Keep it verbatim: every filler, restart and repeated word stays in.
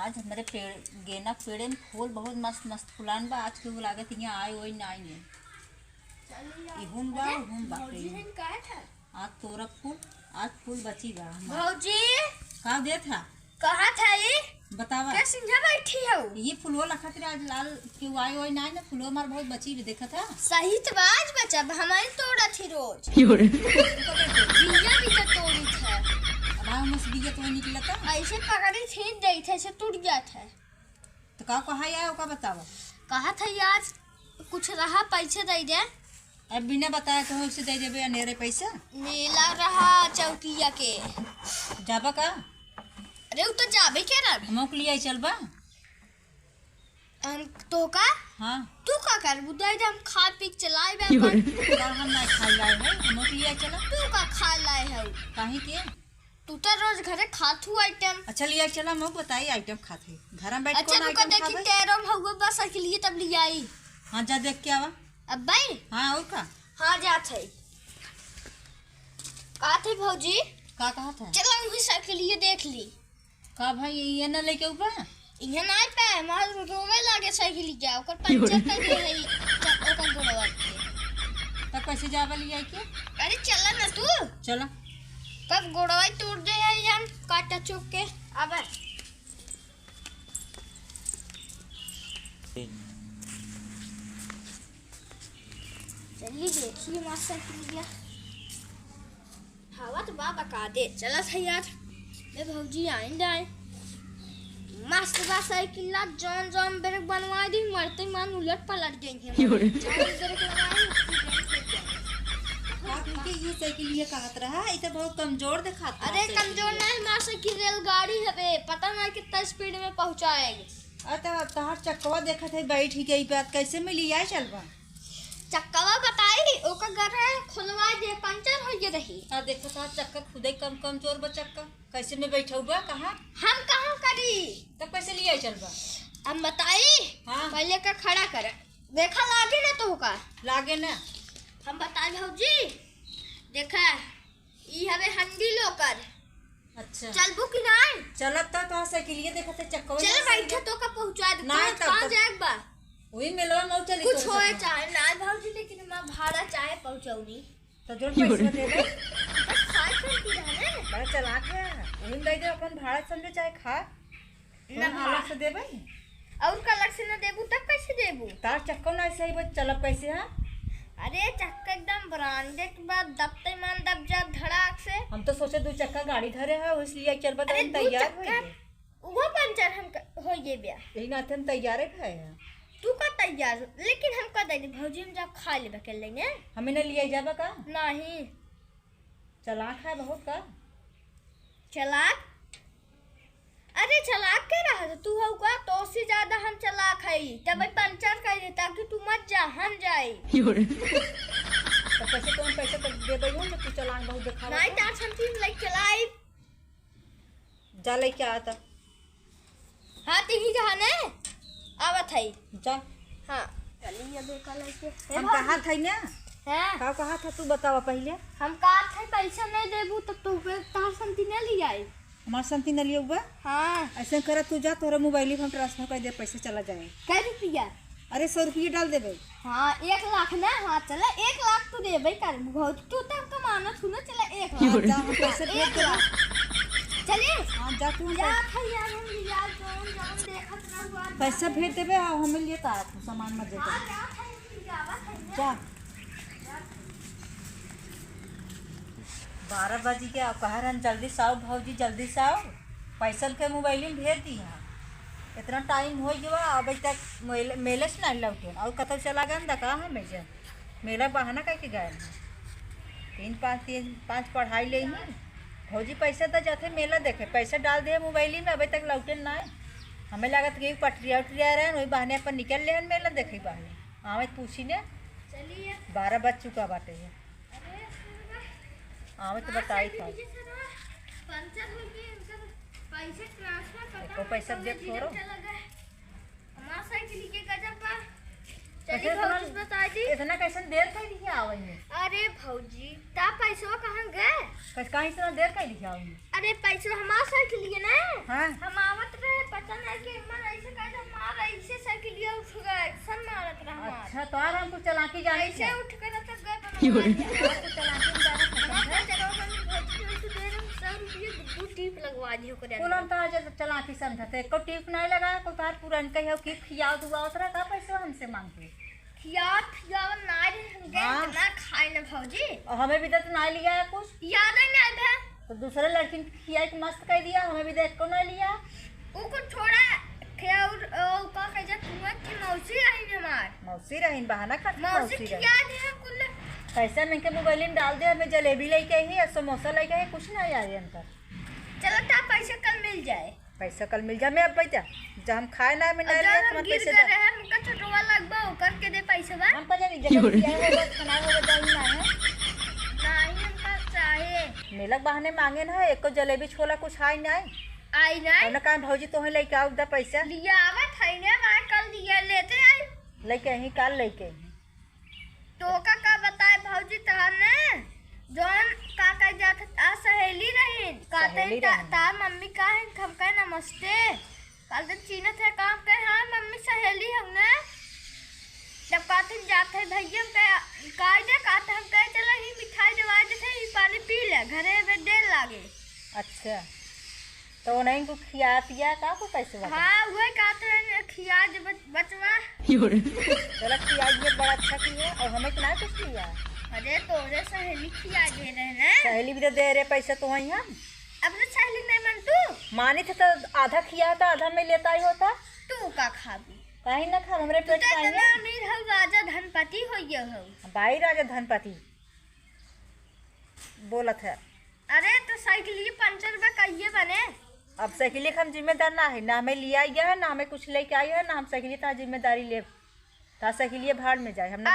आज हमरे पेड़, गेना के पेड़े में फूल बहुत मस्त मस्त फुलान बा। आज केहू लागत हियाँ आए ओए नाई है। चली आ। इहुम बा, अरे, उहुम बा भौजी पेड़। हैं, का है? आज तोरा फूल, आज फूल बची बा हमार। भौजी। का देत हा? कहाँ था ई? बतावा। का सिंझा बैठी हऊ? ये फुलवा लखत रहे, आज लाल केहू आए ओए नाई ना, फुलवा हमार बहुत बची भी देखत हा। सही तो बा, आज बचा बा, हमारे तोड़त ही रोज। क्यों रे? बिया भी तो तोड़ी थे। अब हम उस बिया तो निकलता। ऐसे पकड़ी खींच देई थे, ऐसे टूट जात है। तो का कहा यार, ओका बतावा। कहा था यार, कुछ रहा पैसे दे दे। अब बिना बताए तो उसे दे देबे अनेरे पैसा। मेला रहा चौकिया के। जाबा का? अरे, उ तो जाबे के रहा। हम ओके लिए चलबा। हम तो का? हाँ। तू का करबू? दे दे, हम खा पी के चलाए बे क्यों? अपन। का हम ना खाए लाए है, हम ओके लिए चला। तू का खाए लाए है? काहे के? तू तो रोज घरे खात हूँ आइटम। अच्छा, लिया चला, हम बताई आइटम खात है। घर में बैठ अच्छा, कौन रुका, आइटम देखी खाबे? तेरो भौवा बस के लिए तब लियाई। हाँ, जा देख के आवा। अब भाई? हाँ, और का? हाँ, जात है। का थे भौजी? का कहा था? चला, वही साइकिल ये देख ली। का भाई, ये ना लेके ऊपर? इहे नाई पे, हमार रोवे लागे साइकिल जा, ओकर पंचर कर दे है, च-, ओकर गोड़वा के। तब कैसे जाबा लिया के? अरे चला ना तू। चला। कब गोड़वा तोड़ दे है हम काटा चुप के। अब चलिए देखिए हमार साइकिल गया। हवा तो बा बका दे, चलत है यार। ले भौजी, आइन जाए। मस्त बा साइकिल ला, जौन जौन ब्रेक बनवा दी, मरते मान उलट पलट गई है। क्यों रे? जौन ब्रेक लगाई, उसकी ब्रेक फेंक जाए। बाप रे, के ये साइकिल ये कहत रहा, इसे बहुत कमजोर दिखात रहा अरे, साइकिल कमजोर ये। नहीं, हमार साइकिल रेलगाड़ी हवे, पता ना कितना स्पीड में पहुँचाएगी। अरे, तो तहार चक्कवा देखत है, बैठ ही गई बात, कैसे में लिया चलबा? चक्कवा बताई, ओकर घर है, खुलवा दे, पंचर हो गए रही। आ देखो, तहार चक्का खुदे कम, कमजोर बा चक्का। कैसे में बैठऊ बा, कहाँ? हम कहाँ करी? तब कैसे लिया चलबा? हम बताई, हाँ। पहले का खड़ा कर। देखा लागे ना तो का? लागे ना। हम बताई भौजी, देखा, ई हवे handle ओकर। अच्छा। चलबू कि नाई? चलत तो, तो साइकिलिया देखत है, चक्कवा चल ना बैठे साइकिल। तो का पहुँचा दे। नाई, कहाँ, तब कहाँ तक जाए बा? वही मेलवा में चली कुछ तोरे होए साथ में। चाहे ना भौजी, लेकिन हमार भाड़ा चाहे पहुँचौनी। तो जोन पैसा देबे? बस खाए खाए पी रहा है। बड़ा चालाक है। वही में दे दे, अपन भाड़ा समझे चाहे खा। ना कौन भा- अलग से देबे? और का अलग से ना देबू, तब कैसे देबू? तार चक्कवा ना ऐसे ही बस चलब कैसे है? अरे चक्का एकदम branded बा, दबते मान दब जा धड़ाक से। हम तो सोचे दू चक्का गाड़ी धरे है, इसलिए चल बता अरे हम दू तैयार चक्का होइए। उहो पंचर हम क-, होइए ब्या। यही नाते हम तैयारे भए हैं। तू का तैयार हो? लेकिन हम कह देली, भौजी हम जा खा लेबे अकेले ने। हमें न लिया जाबा का? नहीं। चालाक है बहुत का? चालाक? अरे चालाक के रहा तो तू हऊ का? तो से ज्यादा हम चालाक हई। तब भाई पंचर कर दे ताकि तू मत जा, हम जाई। तो कैसे तुम पैसा तो दे दो जब तू चालाक बहुत दिखावा नहीं तो? तार हम तीन लाइक चलाई। जा लइके आ त। हाँ, तिही जहाँ ने आवत है। जा। हाँ, चली अब एका लइके। ए हम भौजी। कहा था ना? हाँ। का कहा था तू बतावा पहिले? हम कहा था पैसा नहीं देबू तो तू पे तार संती नहीं ले आई। हमार संती नहीं लियो बा? हाँ। ऐसे करा तू जा, तोरा मोबाइल में हम transfer कर दे, पैसा चला जाए। कै रुपया? अरे, सौ रुपया डाल देबे। हाँ, एक लाख ना, हाँ, चला, एक लाख तू देबे कर, बहुत तू तो हमका मानत हूँ ना, चला, एक लाख। हाँ, जा, हम पैसे भेज एक देबे। लाख। चली? हाँ, जा तू, हम जा, पैसे भैया, हम लिया, जौन, जौन देखत रहू, आज पैसा भेज देबे, हाँ, हमें लिए तो आप सामान मत दे हाँ, देबे। जा, भैया, जावा, भैया। जा। बारह बजी के, अब कह रहन, "जल्दी से आओ भौजी, जल्दी से आओ, पैसा के मोबाइल में भेज दी है।" इतना टाइम हो गया, अभी तक मेल-, मेले से नहीं लौटे। और कतौ चला गए ना, कहाँ है मेले? मेला बहाना करके गए हैं। तीन पाँच, तीन पाँच पढ़ाई ले ही। भौजी पैसा तो जाते मेला देखे, पैसा डाल दिए मोबाइल में, अभी तक लौटे ना है। हमें लागत कि पटरिया उटरिया रहे, वही बहाने अपन निकल ले हैं मेला देखे बहाने। आवे तो पूछी ने। चलिए। बारह बज चुका बाटे है। अरे, सुन ना। आवे तो बताई था। पंचर हो गए, उनका पैसे transfer पता एको नहीं पैसा कौन देख जीरो थोड़ो। चला गए। हमार साइकिल के गजब बा। चली कैसे भौजी इतना, बता दी। इतना कैसन देर कर दिया आवे में? अरे भौजी, ता पैसवा कहाँ गए? कस-, कहाँ इतना देर कर दिया आवे में? अरे पैसवा हमार साइकिल के ना? हाँ। हम आवत रहे, पट- नहीं कि मन ऐसे कहे तो मार, ऐसे साइकिलिया उठ गए, सन मारत रहा हमार। अच्छा, तो और हम कुछ चालाकी जाने ऐसे थे। उठ के तब गए बनवाने। आप तो चालाकी में ज्यादा पसंद है। हमार तो चलो, हम भौजी के उठ दे रहे, सौ रुपये दू टीप लगवा दियो करे कुल हम अंदर। तो आज चालाकी समझते, एको टीप नहीं लगा, कुल तार पुरन कहियो कि खियाओ दुआओ तोरा का पैसा हमसे मांगते। खियावत खियावत ना रहे, हम गए हाँ। इतना खाए ना भौजी। और हमें भी तो ना लिया है कुछ। याद ही नहीं है। तो दूसरे लड़किन के खियाई के मस्त कह दिया, हमें भी देख को ना लिया। वो कुछ छोड़ा, खियाउर, ओ, का कह जा, तुम्हें कि मौसी रही हमार। मौसी रही, बहाना कर मौसी मौसी रही। खिया दे हम कुल। पैसा में के मोबाइल में डाल दे, हमें जलेबी लेके आई है, समोसा लेके आई, कुछ ना याद है इनका। चलो, ता पैसा कल मिल जाए। पैसा कल मिल जा, मैं अब पैसा, जब हम खाए ना, मैं और नहीं जब लिया, हम तुम्हारे गिर पैसे गए दे। रहे, हमका छोटवा लगबा, ओकर के दे पैसा बा। हम का जानी, जलेबी आए होगा, खाना होगा, जानी ना है। नहीं, हमका चाहे। मेलक बहाने मांगे ना, एको जलेबी छोला कुछ आई नहीं। आई नहीं। हमने कहा, "भौजी, तोहे लेके आओ, दे पैसा।" लिया आवत है ने, मैं कल दिया लेते आई। लेके आई, काल लेके आई। तो का, का बताए भौजी तहने, जौन का कह जात आ सहेली रहीन, कहते सहेली ता, रहीन। तार मम्मी का है, हम कहे नमस्ते। कहते चीनत है काम कहे, "हाँ मम्मी सहेली हम ने।" जब कहते जात है भैया हम कहे, "काहे दे?" कहते हम कहे, "चला ही मिठाई देवा देते, ही पानी पी ले, घरे में देर लागे।" अच्छा। तो उन्हीं को खिया पिया का को पैसे बता? हाँ, वही कहते हैं, खिया दे बच-, बचवा। चलो, खिया ये बड़ा अच्छा किया, और हमें तो ना कुछ किया। अरे, तोरे सहेली खिया दे रहे ना। सहेली भी तो दे रहे पैसे तो वहीं हम। अपने सहेली नहीं मन तू? मानी थे तो आधा खिया था, आधा मैं लेता ही होता। तू का खाबी? काहे ना खा, हमरे तू पेट तो का इतना है। अमीर हो, राजा धनपति हो ये हो। भाई राजा धनपति बोलत है। अरे, तो साइकिल ये पंचर बा, कहिए बने? अब साइकिल के हम जिम्मेदार ना है, ना हमें लिया गया है, ना हमें कुछ लेके आई है, ना हम साइकिल की जिम्मेदारी लेब। ता साइकिल ये भाड़ में जाए, हम ना